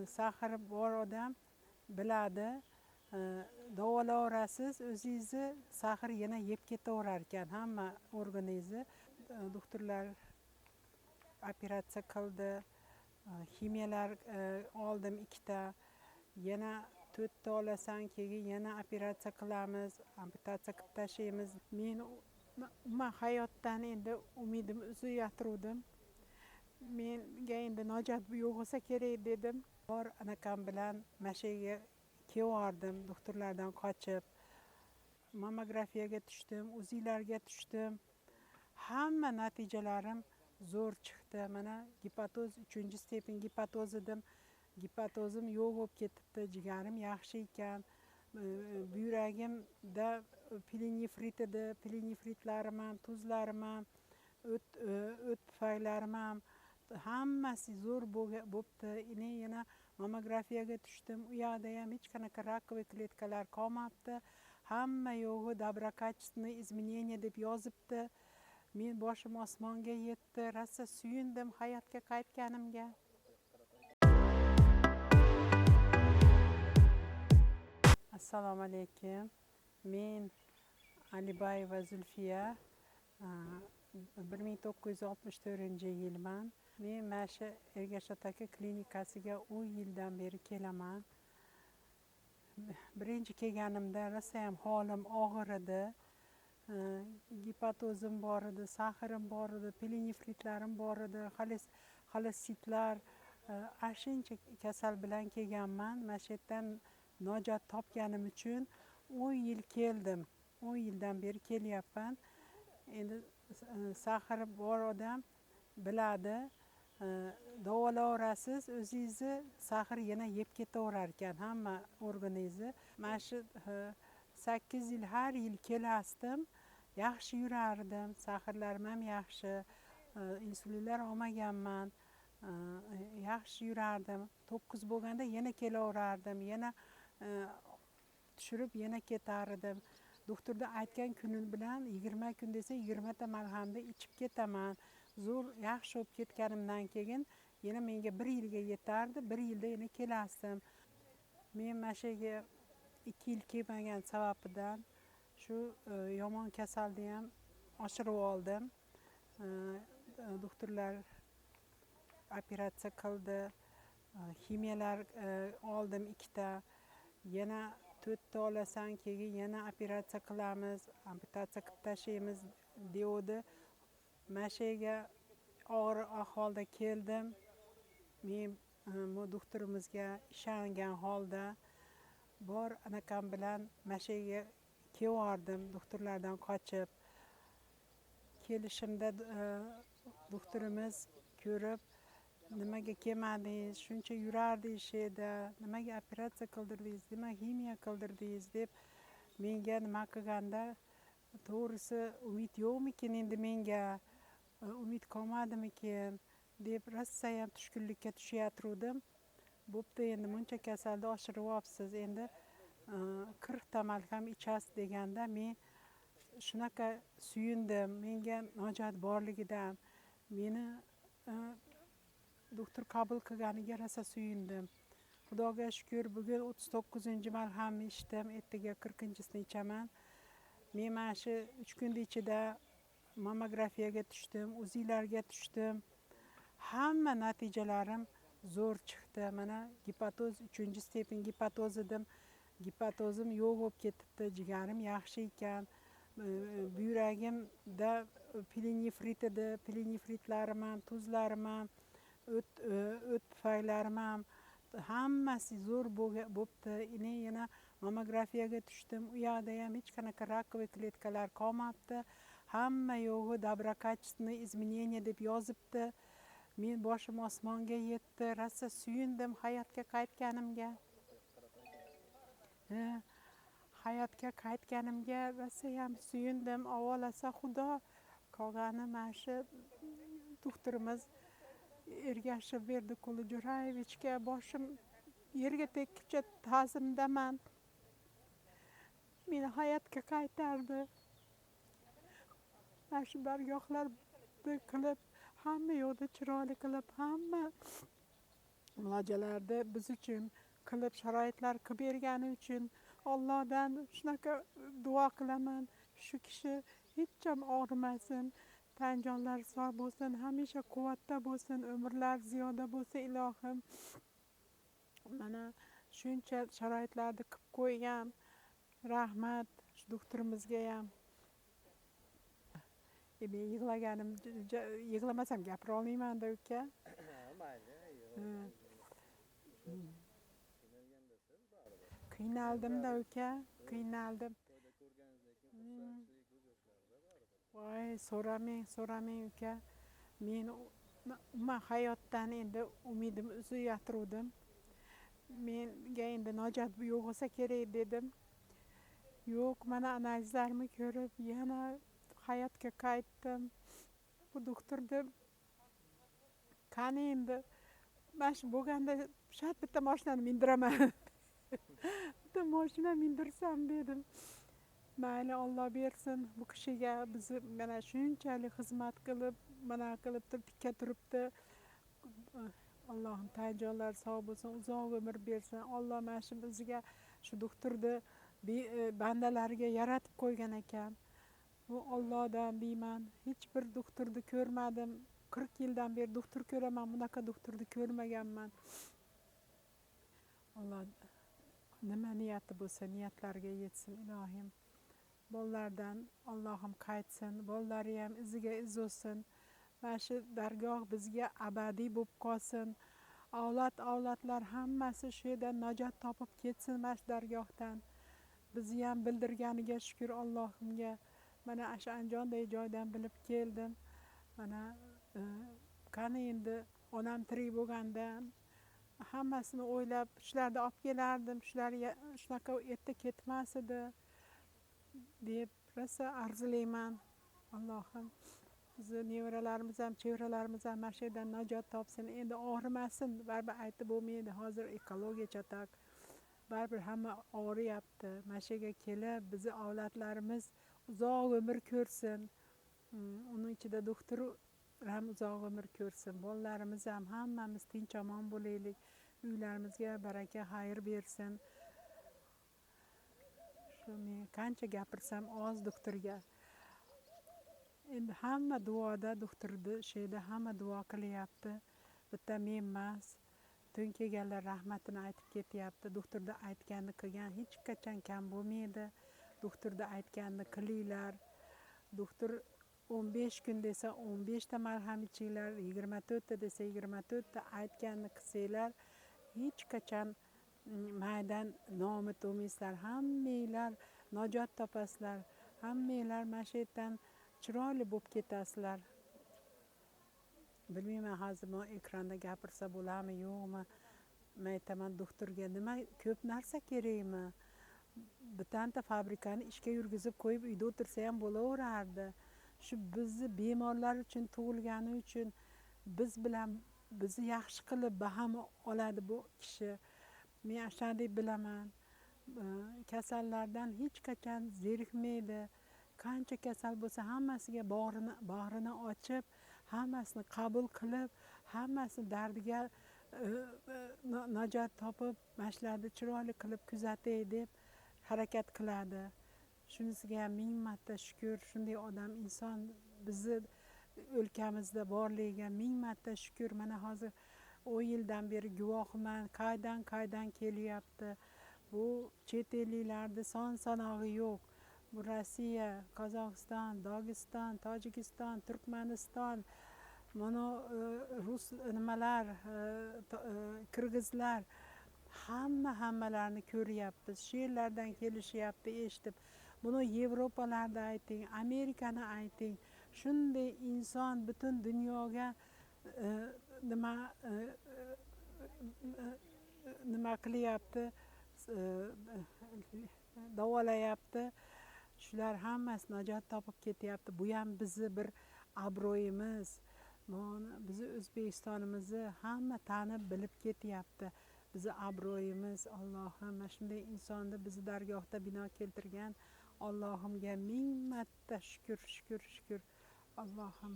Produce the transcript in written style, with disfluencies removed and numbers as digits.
Сахар bor odam biladi, davolaverasiz o'zingizni, сахар yana yeb ketaverar ekan hamma organingizni. Doktorlar operatsiya qildi, ximiyalar oldim 2ta, yana 4 ta olasan, keyin yana operatsiya qilamiz, amputatsiya qilib tashlaymiz. Men umuman hayotdan endi umidim uzayotirdim. Menga endi najot yo'q bo'lsa kerak dedim. Bor anakam bilan mashaga kelvordim, doktorlardan qochib. Mammografiyaga tushdim, UZIlarga tushdim. Hamma natijalarim zo'r chiqdi. Mana gepatoz 3-степень gepatoz edim. Gepatozim yo'q bo'lib ketibdi, jigarim yaxshi ekan. Buyragimda pielonefrit edi, pielonefritlarim ham, tuzlarim ham, o't pufaylarim ham hammasi zo'r bo'pti. Endi yana mammografiyaga tushdim. U yoqda ham hech qanaqa раковый kletkalar qolmabdi. Hamma yo'g'i доброкачественное изменение deb yozibdi. Men boshim osmonga yetdi, rosa suyundim hayotga qaytganimga. Assalomu alaykum. Men Alibayeva Zulfiya, 1964-yilman. Men mana shu Ergashat aka klinikasiga 10 yildan beri kelaman. Birinchi kelganimda rosa ham holim og'ir edi. Gepatozim bor edi, saxirim bor edi, pielonefritlarim bor edi, xolestitlar, ashuncha kasal bilan kelganman. Mana shu yerdan najot topganim uchun 10 yil keldim. 10 yildan beri kelyapman. Endi saxir bor odam biladi, davolaverasiz o'zingizni, saxir yana yeb ketaverar ekan hamma organingizni. Mana shu 8 yil har yil kelasdim, yaxshi yurardim, saxirlarim ham yaxshi, insulinlar olmaganman, yaxshi yurardim. 9 bo'lganda yana kelaverardim, yana tushirib yana ketar edim. Doktorda aytgan kuni bilan 20 kun desa 20 ta malhamni ichib ketaman. Zo'r yaxshi bo'lib ketganimdan keyin yana menga 1 yilga yetardi, 1 yilda yana kelasdim. Men mana shu yerga 2 yil kelmagan sababidan shu yomon kasalni ham oshirib oldim. Doktorlar operatsiya qildi, ximiyalar oldim 2 ta, yana 4 ta olasan, keyin yana operatsiya qilamiz, amputatsiya qilib tashlaymiz devdi. Mana shu yerga og'ir ahvolda keldim. Men bu doktorimizga ishongan holda bor anakam bilan mana shu yerga kelvordim, doktorlardan qochib. Kelishimda doktorimiz ko'rib, nimaga kelmadingiz, shuncha yurardingiz shu yerda, nimaga operatsiya qildirdingiz, nima ximiya qildirdingiz deb menga nima qilganda, to'g'risi umid yo'qmikin endi menga, umid qolmadimikin deb rosayam tushkunlikka tushayotirdim. Bo'pti, endi buncha kasalni oshirib olibsiz, endi 40 ta malham ichasiz deganda men shunaqa suyundim, menga najot borligidan, meni doktor qabul qilganiga rosa suyundim. Xudoga shukr, bugun 39-malhamni ichdim, ertaga 40-sini ichaman. Men mana shu 3 kun ichida mammografiyaga tushdim, UZIlarga tushdim. Hamma natijalarim zo'r chiqdi. Mana gepatoz 3-степень gepatoz edim. Gepatozim yo'q bo'lib ketibdi, jigarim yaxshi ekan. Buyragimda pielonefrit edi, pielonefritlarim ham, tuzlarim ham, o't pufaylarim ham hammasi zo'r bo'pti. Endi yana mammografiyaga tushdim. U yoqda ham hech qanaqa раковый kletkalar qolmabdi. Hamma yo'g'i доброкачественное изменение deb yozibdi. Men boshim osmonga yetdi, rosa suyundim hayotga qaytganimga. Hayotga qaytganimga rosayam suyundim. Avvalasa Xudo, qolgani mana shu doktorimiz Ergashev Berdiquli Jo'rayevichga boshim yerga tekkicha ta'zimdaman. Meni hayotga qaytardi. Mana shu dargohlarni qilib, hamma yoqda chiroyli qilib, hamma Muolajalarni biz uchun qilib, sharoitlar qilib bergani uchun Allohdan shunaqa duo qilaman. Shu kishi hech ham og'rimasin, tan jonlari sog' bo'lsin, hamisha quvvatda bo'lsin, umrlar ziyoda bo'lsin ilohim. Mana shuncha sharoitlarni qilib qo'ygan, rahmat shu doktorimizga ham. Men yig'laganim, yig'lamasam gapira olmayman-da uka. Mayli. Qiynaldim-da uka, qiynaldim. Voy, so'ramang, so'ramang uka. Men umuman hayotdan endi umidim uzayotiruvdim. Menga endi najot yo'q bo'lsa kerak dedim. Yo'q, mana analizlarimni ko'rib yana hayotga qaytdim. Bu doktorni qani endi mana shu bo'lganda shart bitta mashinani mindiraman. Bitta mashina mindirsam dedim. Mayli, Alloh bersin bu kishiga, bizni mana shunchalik xizmat qilib, mana qilib turib tikka turibdi. Allohim tan jonlari sog' bo'lsin, uzoq umr bersin. Alloh mana shu bizga shu doktorni bandalariga yaratib qo'ygan ekan. Bu Allohdan deyman, hech bir doktorni ko'rmadim. 40 yildan beri doktor ko'raman, bunaqa doktorni ko'rmaganman. Alloh nima niyati bo'lsa niyatlariga yetsin ilohim. Bolalardan Allohim qaytsin, bolalari ham iziga iz o'tsin. Mana shu dargoh bizga abadiy bo'lib qolsin. Avlod avlodlar hammasi shu yerdan najot topib ketsin mana shu dargohdan. Bizni ham bildirganiga shukr Allohimga. Mana shu Andijonday joydan bilib keldim. Mana qani endi onam tirik bo'lganda hammasini o'ylab shularni olib kelardim, shular shunaqa erta ketmas edi deb rosa arzilayman. Allohim bizni nevaralarimiz ham, chevralarimiz ham mana shu yerdan najot topsin, endi og'rimasin. Baribir aytib bo'lmaydi, hozir ekologiya chatak, baribir hamma og'riyapti. Mana shu yerga kelib bizni avlodlarimiz uzoq umr ko'rsin. Uni ichida doktor ham uzoq umr ko'rsin, bolalarimiz ham, hammamiz tinch omon bo'laylik, uylarimizga baraka xayr bersin. Shu men qancha gapirsam oz doktorga. Endi hamma duoda doktorni shu yerda hamma duo qilyapti. Bitta men emas, tun kelganlar rahmatini aytib ketyapti. Doktorni aytganini qilgan hech qachon kam bo'lmaydi. Doktorni aytganini qilinglar. Doktor 15 kun desa 15 ta marham ichinglar, 24 ta desa 24 ta, aytganini qilsanglar hech qachon maydan noumid bo'lmaysizlar. Hammanglar najot topasizlar. Hammanglar mana shu yerdan chiroyli bo'lib ketasizlar. Bilmayman hozir bu ekranda gapirsa bo'ladimi, yo'qmi? Men aytaman doktorga nima ko'p narsa kerakmi? Bittanta fabrikani ishga yurgizib qo'yib uyda o'tirsa ham bo'laverardi. Shu bizni bemorlar uchun tug'ilgani uchun biz bilan bizni yaxshi qilib baham oladi bu kishi. Men shunday bilaman. Kasallardan hech qachon zerikmaydi. Qancha kasal bo'lsa hammasiga bag'rini ochib, hammasini qabul qilib, hammasini dardiga najot topib, mana shularni chiroyli qilib kuzatay deb harakat qiladi. Shunisiga ham ming marta shukr. Shunday odam inson bizni o'lkamizda borligiga ming marta shukr. Mana hozir 10 yildan beri guvohman, qaydan kelyapti. Bu chet elliklarni son sanog'i yo'q. Bu Rossiya, Qozog'iston, Dog'iston, Tojikiston, Turkmaniston, mana rus nimalar, qirg'izlar, hammalarni ko'ryapmiz. Shu yerlardan kelishyapti eshitib. Buni Yevropalarda ayting, Amerikani ayting. Shunday inson butun dunyoga nima qilyapti, davolayapti. Shular hammasi najot topib ketyapti. Bu ham bizni bir obro'yimiz. Bizni O'zbekistonimizni hamma tanib bilib ketyapti. Bizni obro'yimiz. Allohim mana shunday insonni bizni dargohda bino keltirgan Allohimga ming marta shukr, shukr, shukr. Allohim.